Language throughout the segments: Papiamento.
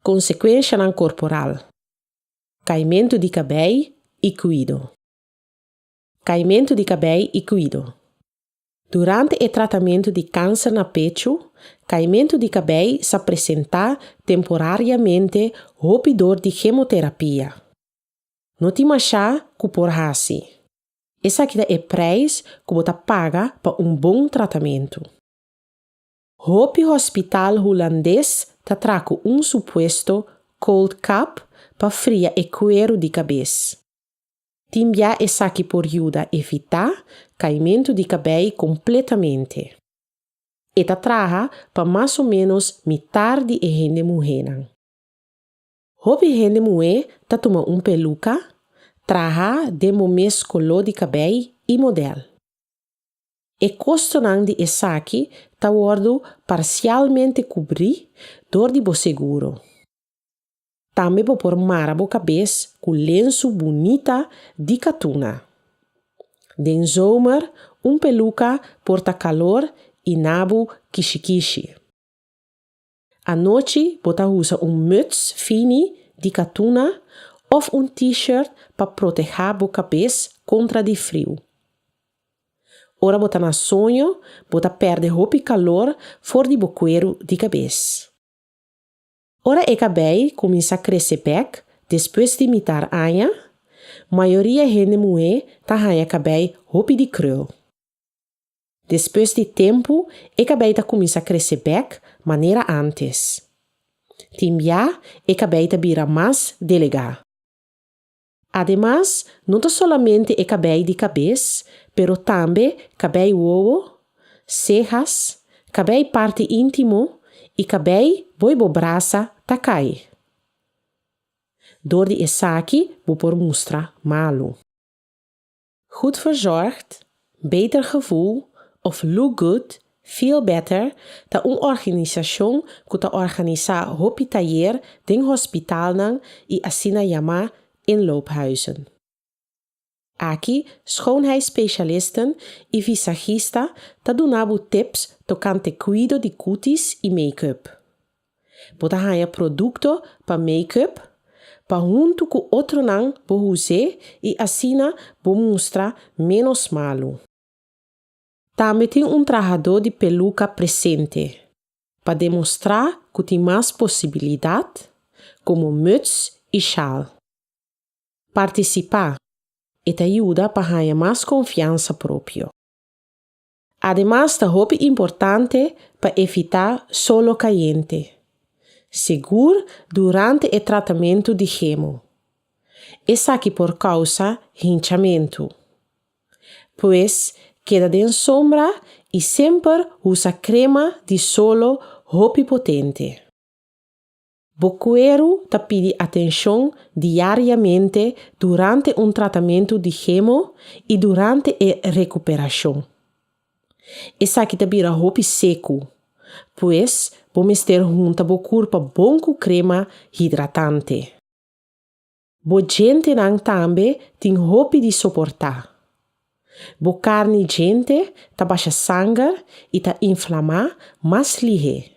Konsekuenshanan korporal. Kaimentu di kabei i kuido. Kaimentu di kabei i kuido. Durante e tratamentu di kanser na pechu, kaimentu di kabei sa presentá temporariamente hopi dor di chemoterapia. No tin mashá ku por hasi. Esaki ta e preis ku bo ta paga pa un bon tratamentu. Hopi hospital hulandes ta traha ku un supuesto cold cap pa fria e kueru di kabes. Tin bia esaki por yuda evitá kaimentu di kabei kompletamente. E ta traha pa mas o ménos mitar di e hende muhénan. Hopi hende muhé ta tuma un peluka, traha den bo mes koló di kabei i modèl. E kostonan di esaki ta wòrdu parsialmente kubrí dor di bo seguro. Tambe bo por mara bo kabes ku lensu bunita di katuna. Den zomer un peluka por ta kalor i nabu kishikishi. Anochi bo ta usa un muts fini di katuna òf un T-shirt pa protehá bo kabes kontra di friu. Ora bo ta na soño bo ta pèrdè hopi kalor for di bo kueru di kabes. Ora e kabei kuminsá krese bèk despues di mitar aña, mayoria hende muhé ta haña kabei hopi di krul. Despues di tempu e kabei ta kuminsá krese bèk manera ántes. Tin bia e kabei ta bira mas delegá. Ademas, no ta solamente e kabei di kabes, pero tambe kabei wowo, sehas, kabei parti íntimo i kabei boi bo brasa ta kai. Dor di esaki bo por mustra malu. Goed verzorgd, beter gevoel of look good, feel better ta un organisashon ku ta organisá hopi tayer den hospitalnan i asina yamá inloophuizen. Aki schoonheidsspecialisten i visagista ta duna bo tips tokante kuido di kutis i make-up. Bo ta haña produkto pa make-up pa huntu ku otronan bo us'é i asina bo mustra ménos malu. Tambe tin un trahadó di peluka presente pa demostrá ku tin mas posibilidat, komo muts i shal. Partisipá, e ta yuda pa haña mas konfiansa propio. Ademas ta hopi importante pa evitá solo kayente, sigur durante e tratamentu di chemo. Esaki por kousa hinchamentu. Pues keda den sombra i semper usa krema di solo hopi potente. Bo kueru ta pidi atenshon diariamente durante un tratamentu di chemo i durante e rekuperashon. Esaki ta bira hopi seku, pues bo mester hunta bo kurpa bon ku krema hidratante. Bo djentenan tambe tin hopi di soportá. Bo karni djente ta basha sanger i ta inflamá mas lihé.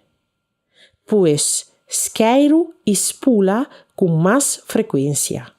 Pues, skeiru i spula ku mas frekuensia.